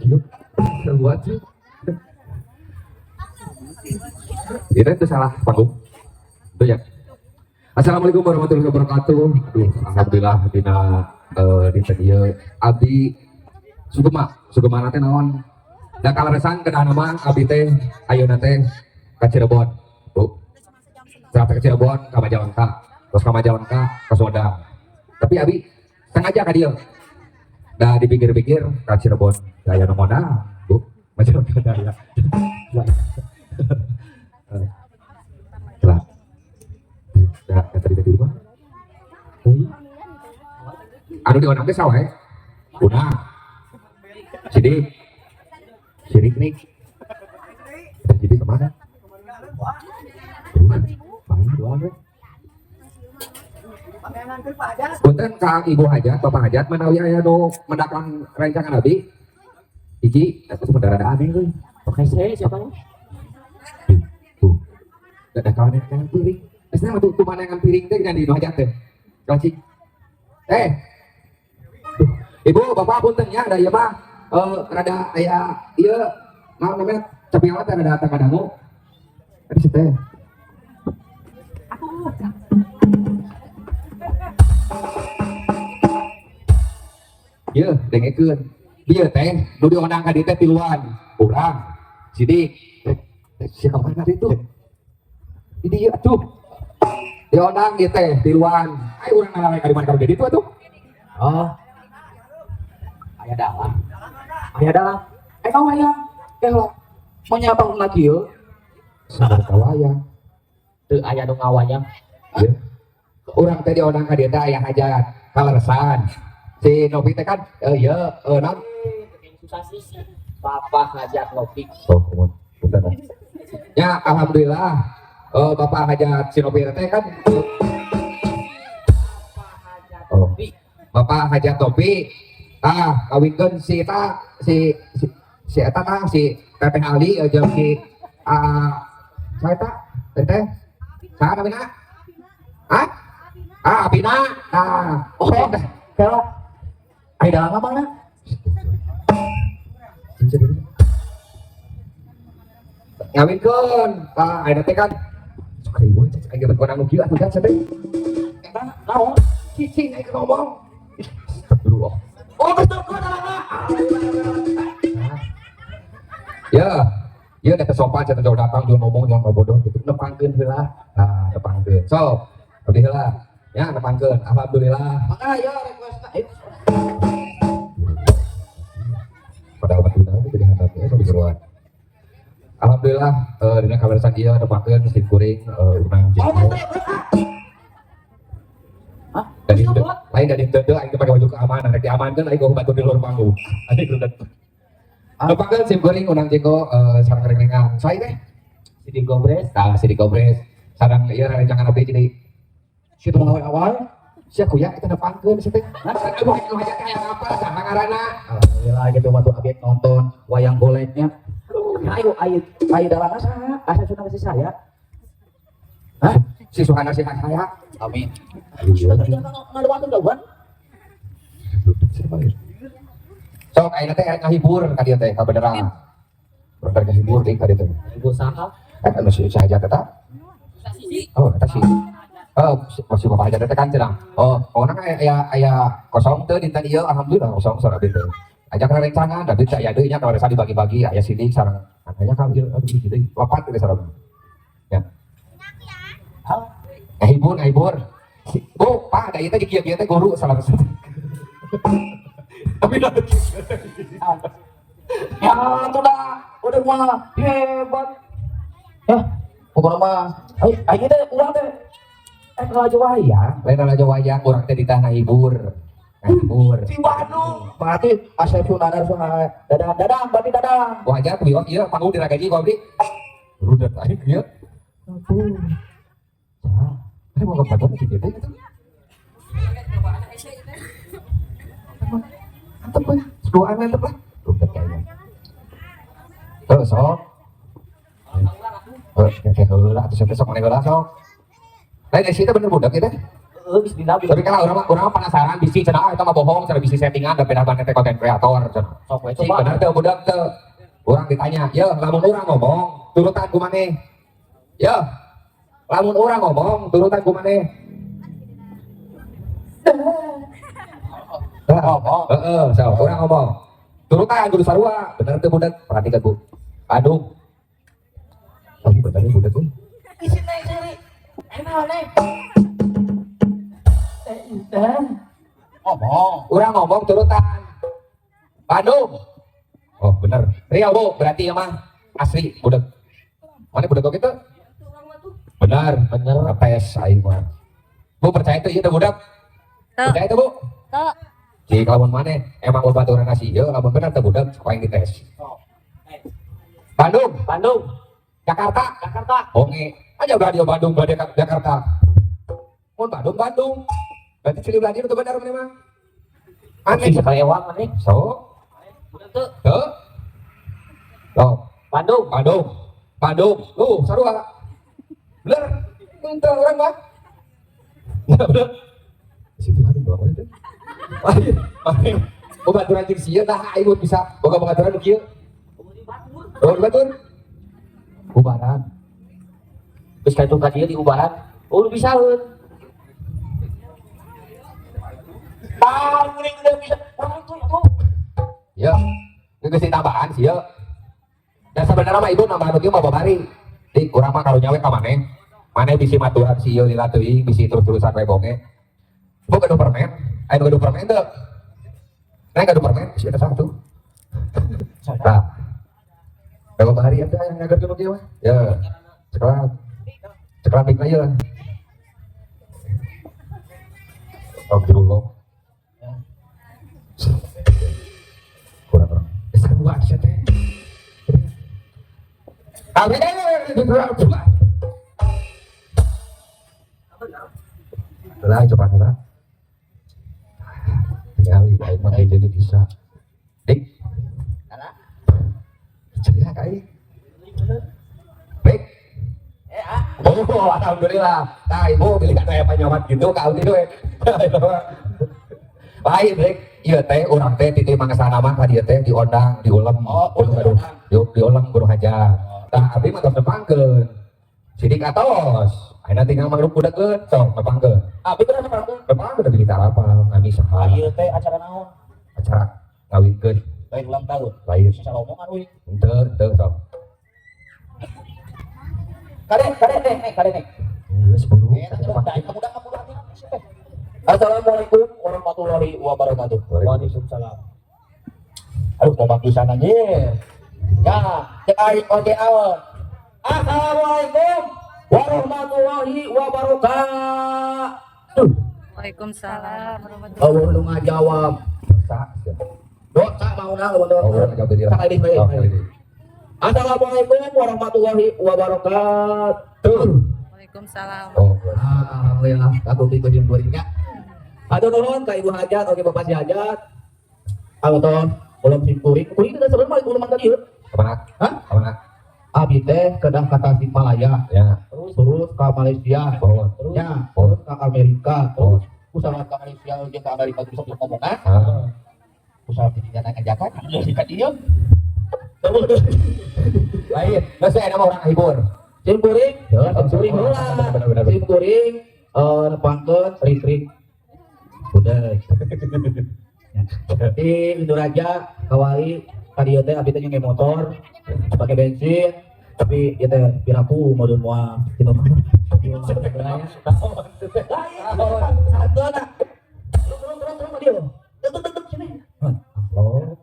Kieu. Buat sih. Ini itu salah panggung. Itu ya. Assalamualaikum warahmatullahi wabarakatuh. Aduh, alhamdulillah dina dinten ieu abdi sugema, sugema teh naon? Da kaleresan kedahna mah abdi teh ayeuna teh ka Cirebon. Bu. Sampai ke Cirebon ka Majalengka, terus ka Majalengka ka Sumedang. Tapi abdi sengaja ka dieu. Da dipikir-pikir ka Cirebon aya nu modal, Bu. Majalengka daya. Lah. Da tadi tadi mah. Anu diundang teh saha wae? Una. Sidik. Sidik nih. Jadi kemana? Banyak doang we. Punten ka Ibu Hajat, Bapak Hajat, manawi aya nu mendakan rencangan abdi. Hiji, eta cuma rada aneh euy. Oke, saya siapa? Tuh. Da kawan yang piring. Geus tuh tuh mana yang piring teh di nu hajat teh. Kacik. Eh. Duh. Ibu, Bapak punten nya da ieu mah rada aya ieu naon namanya capiala teh rada kadangu. Tadi si teh. Ieu dengekeun. Ieu teh nu diondang ka dieu teh tiluan. Urang, Sidik, si kamana ditu? Di dieu atuh. Diondang ieu teh tiluan. Ayo urang ngalawai ka di mana ka ditu atuh. Oh. Aya dalang. Aya dalang. Eh kau wayang. Eh lo. Mau nyapa lagi yo? Sabar ka wayang. Teu aya nu ngawayang. Ieu. Urang teh diondang ka dieu teh aya hajat kaleresan. Si Novi teh kan ieu naon? Susah sih. Bapak Hajat Novi. Oh, punten. Ya, alhamdulillah. Bapak Hajat si Novi teh kan oh. Bapak Hajat Novi ah kawinkeun si eta si si, si eta tah si Teteh Ali jeung si saha eta teteh saha namina? Hah? Ah, Abina. Ah, Oh, kalau aya dalang apa mana? Ngawinkeun. Ah, ayeuna teh kan sok riweuh cek aing geus konang nu kieu atuh kan teh. Eta naon? Cicing aing ngomong. Astagfirullah. Oh, betul kok dalangna. Ya, ya kata sopan saya jauh datang jangan ngomong jangan bodoh gitu nepangkeun heula. Nah, nepangkeun. Sok, abdi heula. Ya, nepangkeun. Alhamdulillah. Maka ya request Padahal batu jadi hadapnya sok digeruan. Alhamdulillah dina kabarsan ieu nepangkeun sim kuring urang Oh, jeung betul. Hah? dari lain dari teu aing teh pake baju keamanan rek diamankeun aing goh batu di luar panggung. Aing rudet. Nepangkeun sim kuring urang jenggo sareng rengengan. Sae teh. Sidik Gobres. Tah Sidik Gobres. Sareng ieu rerencangan abdi jadi Situ mengawal-awal. sia kuya eta nepangkeun sia teh. Nah, aduh nu hajat teh hayang apa saha ngaranna? Alhamdulillah gitu waktu abdi nonton wayang goleknya. Ayo ayo ayo dalangna saha? Asa sunah si saya. Hah? Si Suhana si saya. Amin. Iya. Ngaluan jauhan. Sok ayeuna teh ngahibur ka dieu teh ka beneran. Urang teh ngahibur deui ka dieu teh. Ibu saha? Anu si hajat eta. Oh, eta si Oh, si Bapak hajat teh kan cenah. Oh, pokona kan aya aya kosong teu dinten ieu alhamdulillah kosong sora teh. Ajak rencangan tapi teh aya deui nya kalau dibagi-bagi aya sidik sareng aya kan ieu aduh hiji deui wapat teh sareng. Ya. Hah? Ngahibur, ngahibur. Bu, Pak, da ieu teh kieu-kieu teh guru salah satu. Tapi dah Ya, itu dah. Udah mah hebat. Ya, pokoknya mah. Ayo, ayo teh urang teh. Eh, laju wayang. Lain raja wayang urang teh ditah ngahibur. Ngahibur. Si Bandung. Berarti Asep Sunandar Sunandar. Dadang, dadang, berarti dadang. Wah aja wios ieu panggung diragaji ku abdi. Rudet aing ieu. Aduh. Saha? Ini mau ke Bandung gitu gitu. Mantep lah, doa mantep lah. Rudet kayaknya. Tuh sok. Kayak heula atuh sampe sok maneh heula sok. Lain si eta bener budak ieu teh. Heeh, geus dina. Tapi kalau urang mah penasaran bisi cenah, ah, eta mah bohong cenah, bisi settingan da beda banget teh konten kreator cenah. Sok we Cing coba. Bener teu budak teu? Urang ditanya, "Ye, lamun urang ngomong, turutan ku maneh." Ye, lamun urang ngomong, turutan ku maneh. Tah, Ngomong. heeh, so, urang ngomong. Turutan kudu sarua, bener teu budak? Perhatikan, Bu. Aduh. Oh, bener nih budak euy. Isi neng seri. Enak neng. Teh teh. Ngomong. Urang ngomong turutan. Bandung. Oh, bener. Real, Bu, berarti ya mah asli budak. Mana budak kok gitu? Benar. Bener. Tes aing mah. Bu, percaya tuh ieu teh budak? Tuh. Percaya tuh, Bu? Tuh. Jika lamun maneh emang babaturan nasi ieu, lamun bener teh budak sok aing dites. Bandung, Bandung. Jakarta, Jakarta. Bonge. Aja berarti Bandung, berarti Jakarta. Mun Bandung, Bandung. Berarti ciri belanja itu benar maneh mah. Aneh. Sekali ewang maneh. So, Budak tuh. tuh. Tuh, Bandung. Bandung. Bandung. Tuh, sarua. Bener. Ente urang mah. Bener. Situ hari bawa itu. Ayo, babaturan jeung sieun tah aing bisa boga babaturan nu kieu. Oh, batur. Ubaran. Terus ka itu ka dieu di ubaran. Oh, bisaeun. Tahu nih udah bisa. Orang itu. Ya. Geus ditambahan sih ya. Dan sebenarnya mah ibu nambah nu kieu mah babari. Di urang mah karunya we ka maneh. Maneh bisi maturan si ieu lila teuing, bisi terus-terusan we bonge. Bu gaduh permen, aya nu gaduh permen teu? Neng gaduh permen, si eta satu. Nah. Kalau bahari eta yang ngagarkeun nu kieu mah. Ya. Ceklat. Ceklat mik ieu. Astagfirullah. Kurang-kurang. Sarua sia teh. Lah coba lah. Tinggal aing mah jadi bisa. Dik. Ceria ka aing. Baik. Oh, alhamdulillah. Nah, ibu beli kata yang panyamat gitu ka abdi we. Lain, Dik. Ieu teh urang teh titih mangesana mah ka dieu teh diondang, diulem. Oh, Kudu diulem kudu hajat. Tah abdi mah tos nepangkeun. Sidik atos. Ayeuna tinggal mangrup budakeun, sok nepangkeun. Abi bener nepangkeun. Nepangkeun tapi kita apa ngami saha. Ieu teh acara naon? Acara ngawinkeun. Lain ulang tahun. Lain. Sisa omongan euy. Henteu, henteu sok. Kade, kade nek, nek, kade nek. Geus buru. Assalamualaikum warahmatullahi wabarakatuh. Waalaikumsalam. Aduh, mau pisan anjir. Ya, cek aing oge awal. Assalamualaikum warahmatullahi wabarakatuh. Waalaikumsalam. Oh, lu ngajawab. Dosa. Dosa mau na lu. Oh, urang ngajawab deui lah. Sakali deui. Oh, sakali deui. Assalamualaikum warahmatullahi wabarakatuh. Waalaikumsalam. Oh, Alhamdulillah, aku pikir jeung kuringnya. Aduh nuhun ka Ibu Hajat, oke Bapak Si Hajat. Auton, ulum sim kuring. Kuring teh sebenarnya balik uluman tadi yeuh. Kemana? Hah? Kemana? Abi teh kedah ka Tasikmalaya, Ya. terus ke Malaysia, Oh. ya, Oh. terus ke Amerika, Oh. terus usaha ke Malaysia jeung ke Amerika bisa bisa ngomong ah. Ah. Usaha di dinya naik Jakarta, ka dieu. Terus Lain. Geus we mah urang hibur. sim kuring, Ya, sim kuring bener, heula. bener, bener. Sim kuring nepangkeun rik-rik. Udah. Di Induraja kawali tadi teh abi teh nyenge motor pakai bensin tapi ieu teh piraku modal moal gitu. Satu anak. Turun turun turun tadi. Turun turun sini. Halo.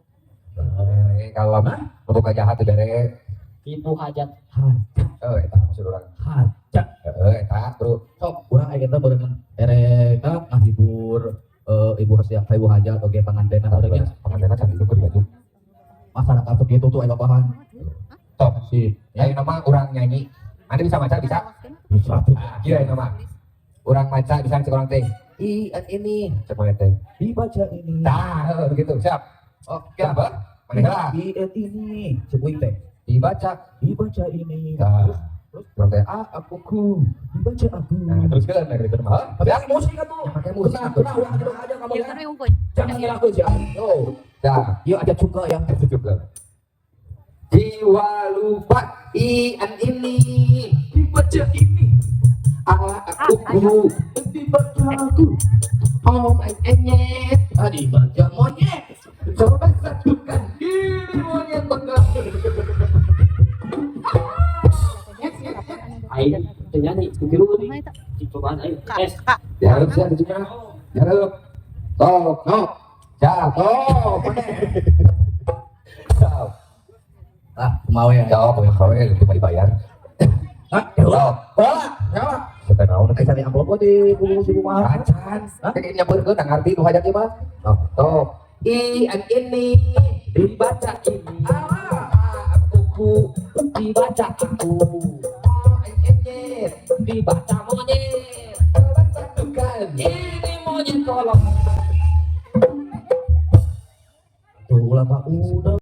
Eh, kalau buka jahat teh bere. Ibu hajat. Hajat. Eh, eta maksud urang. Hajat. Heeh, eta, Bro. Sok urang aya teh beureun erek ngahibur ibu hajat, ibu hajat oge pangantena urang nya. Pangantena can itu beri baju. Masyarakat begitu tuh aya bahan. Top. Sip. Ya, ini mah urang nyanyi. Anda bisa maca bisa? Bisa tuh. Ah, iya ini mah. Urang maca bisa cek urang teh. I ini cek mana teh? Dibaca ini. Tah, heeh, begitu. Siap. Oke. Siap, Bang. Mana heula? I ini sebuin teh. Dibaca. Dibaca ini. Tah. Terus Urang teh A aku ku. Dibaca aku. Nah, terus kan nah gitu mah. Tapi aku musik atuh. Ya, pakai musik Tenang, atuh. tenang, ulah gitu aja kamu Ieu ya. kan we unggul. Jangan ngelakuin ya. Yo, Dah, yuk ada cuka ya. tutup lah. Jiwa lupa ian ini Dibaca ini, A aku ku dibaca aku. om enyet. Ah, dibaca monyet. Coba satukan ini monyet tengah. Aing teu nyanyi tiru Kumaha eta? Cobaan aing Kak, tes. kak. Diharap sih juga. Diharap. Top, No. ya, Oh, top. ah, mau ya. Jawab, yang kawin itu mau dibayar. Hah? Top. Bola, jawab. Siapa tahu Kayak cari amplop di kubu si kumaha. Acan. Hah? Kayak nyamperkeun teu ngarti nu hajat ieu mah. Top, top. I an ini dibaca ini. A aku ku Dibaca aku. O enyet. Dibaca monyet. Coba satukan. Ini monyet tolong. Tuh ulah Pak udah.